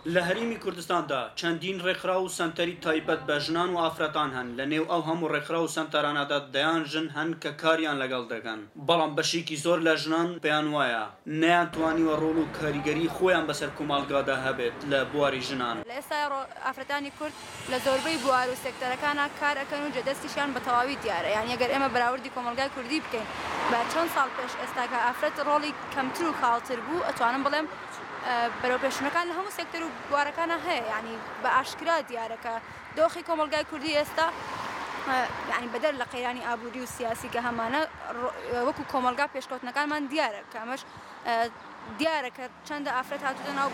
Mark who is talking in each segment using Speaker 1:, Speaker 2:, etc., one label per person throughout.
Speaker 1: لە هەرێمی کوردستاندا چەندین ڕێکخراو و سەنتەری تایبەت بە ژنان و ئافرەتان هەن، لە نێو ئەو هەموو ڕێکخراو و سەنتەرانەدا دەیان ژن هەن کە کاریان لەگەڵ دەکەن، بەڵام بەشێکی زۆر لە ژنان پێیان وایە نەیانتوانیوە ڕۆڵ و کاریگەریی خۆیان بەسەر کۆمەڵگادا هەبێت لە بواری ژنان.
Speaker 2: لە ئێستایا ئافرەتانی کورد لە زۆربەی بوار و سێکتەرەکانا کار ئەکەن و جێدەستیشیان بە تەواوی دیارە یانی ئەگەر ئێمە بەراوردی کۆمەڵگای کوردی بکەین بە چەند ساڵ پێش ئێستا کە ئافرەت ڕۆڵی کەمتر و کاڵتر بوو ئەتوانم بڵێم بەرەوپێشچوونەکان لە هەموو سێکتەر و بوارەکانا هەیە یانی بە ئاشکرا دیارە کە دۆخی کۆمەڵگای کوردی ئێستا یانی بەدەر لە قەیرانی ئابووری و سیاسی کە هەمانە وەکو کۆمەڵگا پێشکەوتنەکانمان دیارە کە ئەمەش دیارە کە چەندە ئافرەت هاتووتە ناو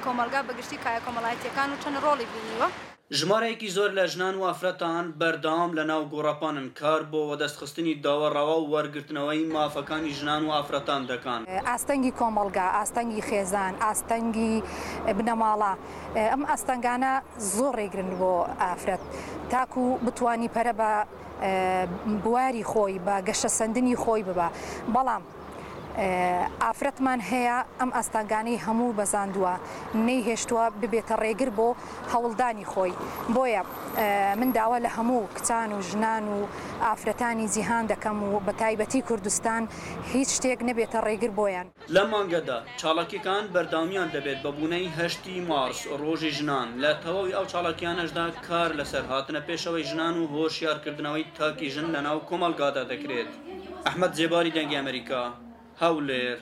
Speaker 2: کۆمەڵگا بە گشتی کایە کۆمەڵایەتییەکان و چەند ڕۆڵی بینیوە.
Speaker 1: ژمارەیەکی زۆر لە ژنان و ئافرەتان بەردەوام لە ناو گۆڕەپانن کار بۆ وەدەستخستنی داوا ڕەوا و وەرگرتنەوەی مافەکانی ژنان و ئافرەتان دەکان.
Speaker 3: ئاستەنگی کۆمەڵگا، ئاستەنگی خێزان، ئاستەنگی بنەماڵە، ئەم ئاستەنگانە زۆر ڕێگرن بۆ ئافرەت تاکو بتوانی پەرە بە بواری خۆی، بە گەشەسەندنی خۆی ببا، بەڵام ئافرەتمان هەیە ئەم ئاستانگانەی هەموو بەزاندووە، نەیهێشتووە ببێتە ڕێگر بۆ هەوڵدانی خۆی، بۆیە من داوا لە هەموو کچان و ژنان و ئافرەتانی جیهان دەکەم و بەتایبەتی کوردستان هیچ شتێک نەبێتە ڕێگر بۆیان.
Speaker 1: لەم مانگەدا چالاکیەکان بەردەوامیان دەبێت بە بوونەی هەشتی مارس ڕۆژی ژنان، لە تەواوی ئەو چالاکیانەشدا کار لەسەر هاتنە پێشەوەی ژنان و هۆشیارکردنەوەی تاکی ژن لەناو کۆمەڵگادا دەکرێت. ئەحمەد زێباری دەنگی ئەمەریکا، هەولێر.